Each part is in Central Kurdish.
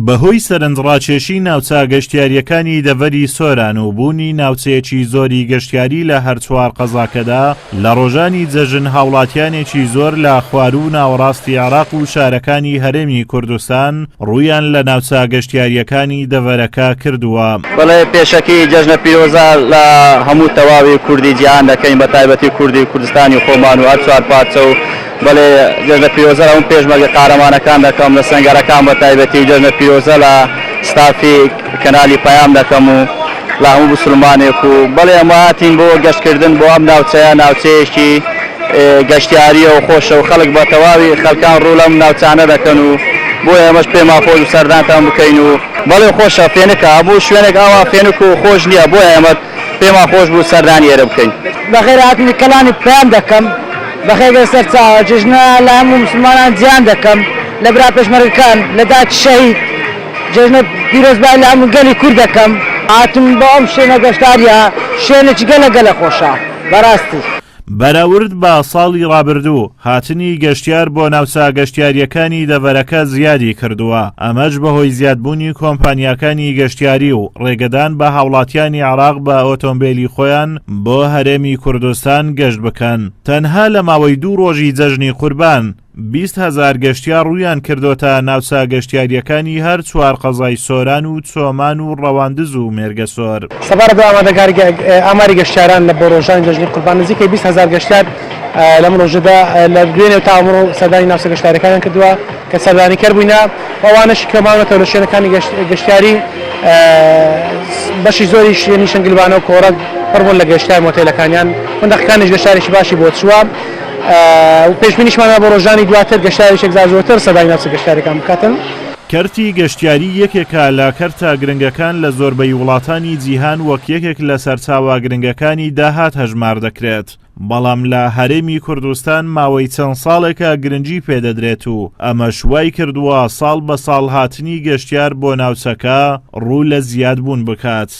بەهۆی سەرنجڕاکێشی ناوچە گەشتیارییەکانی دەڤەری سۆران و بوونی ناوچەیەکی زۆری گەشتیاری لە هەرچوار قەزاکەدا، لە ڕۆژانی جەژن هاوڵاتیانێکی زۆر لە خواروو و ناوەڕاستی عێراق و شارەکانی هەرێمی کوردستان ڕوویان لە ناوچە گەشتیارییەکانی دەڤەرەکە کردووە. بەڵێ پێشەکی جەژنە پیرۆزە لە هەموو تەواوی کوردی جیهان دەکەین بە تایبەتی کوردی کوردستانی خۆمان و هەر چوار پارچە و بەڵێ جەژنە پیرۆزە لە هەموو پێشمەرگە قارەمانەکان دەکەم لە سەنگەرەکان بە تایبەتی و جەژنە پیرۆزە لە ستافی کەنالی پەیام دەکەم و لە هەموو موسڵمانێک و بەڵێ ئەمە هاتین بۆ گەشتکردن بۆ ئەم ناوچەیە ناوچەیەکی گەشتیاریە و خۆشە و خەڵک بە تەواوی خەڵکان ڕوو لەم ناوچانە دەکەن و بۆیە ئێمەش پێمان خۆش بوو سەردانتان بکەین و بەڵێ خۆشە فێنکە هەموو شوێنێک ئاوا فێنک و خۆش نییە بۆیە ئێمە پێمان خۆش بوو سەردانی ئێرە بکەین. بەخێرهاتنی کەلانی پەیام دەکەم. بەخێر بێن سەرچاوە جێژنە لە هەموو موسڵمانان جیهان دەکەم لە برا پێشمەرگەکان لە داکی شەهید جێژنە پیرۆزبایی لە هەموو گەلی کورد دەکەم. هاتم بۆ ئەم شوێنە گەشتاریە شوێنێکی گەلە گەلە خۆشە بەراستی. بەراورد بە ساڵی ڕابردوو، هاتنی گەشتیار بۆ ناوچە گەشتیارییەکانی دەڤەرەکە زیادی کردووە، ئەمەش بەهۆی زیادبوونی کۆمپانیاکانی گەشتیاری و ڕێگەدان بە هاوڵاتیانی عێراق بە ئۆتۆمبێلی خۆیان بۆ هەرێمی کوردستان گەشت بکەن. تەنها لە ماوەی دوو ڕۆژی جەژنی قوربان، 20,000 گەشتیار ڕوویان کردۆتە ناوچە گەشتیارییەکانی هەر چوار قەزای سۆران و چۆمان و ڕەواندز و مێرگەسۆر. سەبارەت بە ئامادەکاری ئاماری گەشتیاران لە بۆ ڕۆژانی جەژنی قوربان، نزیکەی 20,000 گەشتیار لەم ڕۆژەدا لە دوێنێ تا ئەمڕۆ سەردانی ناوچە گەشتیارییەکانیان کردووە کە سەردانیکەر بووینە و ئەوانەشی کە ماونەتەوە لە شوێنەکانی گەشتیاری بەشی زۆری شوێنی شنگلبانە و کۆڕەک پڕ بوون لە گەشتیار مۆتێلەکانیان فندەقەکانیش گەشتیارێکی باشی بۆ چووە و پێشبینیشمان وایە بۆ ڕۆژانی دواتر گەشتیارێکی یەکجار زۆرتر سەردانی ناوچە گەشتیارییەکان بکاتن. کەرتی گەشتیاری یەکێکە لە کەرتە گرنگەکان لە زۆربەی وڵاتانی جیهان وەک یەکێک لە سەرچاوە گرنگەکانی داهات هەژمار دەکرێت، بەڵام لە هەرێمی کوردستان ماوەی چەند ساڵێکە گرنگی پێدەدرێت و ئەمەش وایکردووە ساڵ بە ساڵ هاتنی گەشتیار بۆ ناوچەکە ڕوو لە زیادبوون بکات.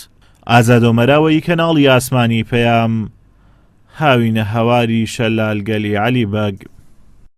ئازاد ئۆمەراوەیی کەناڵی ئاسمانی پەیام، هاوینەهەواری شەلال گەلی عەلی بەگ.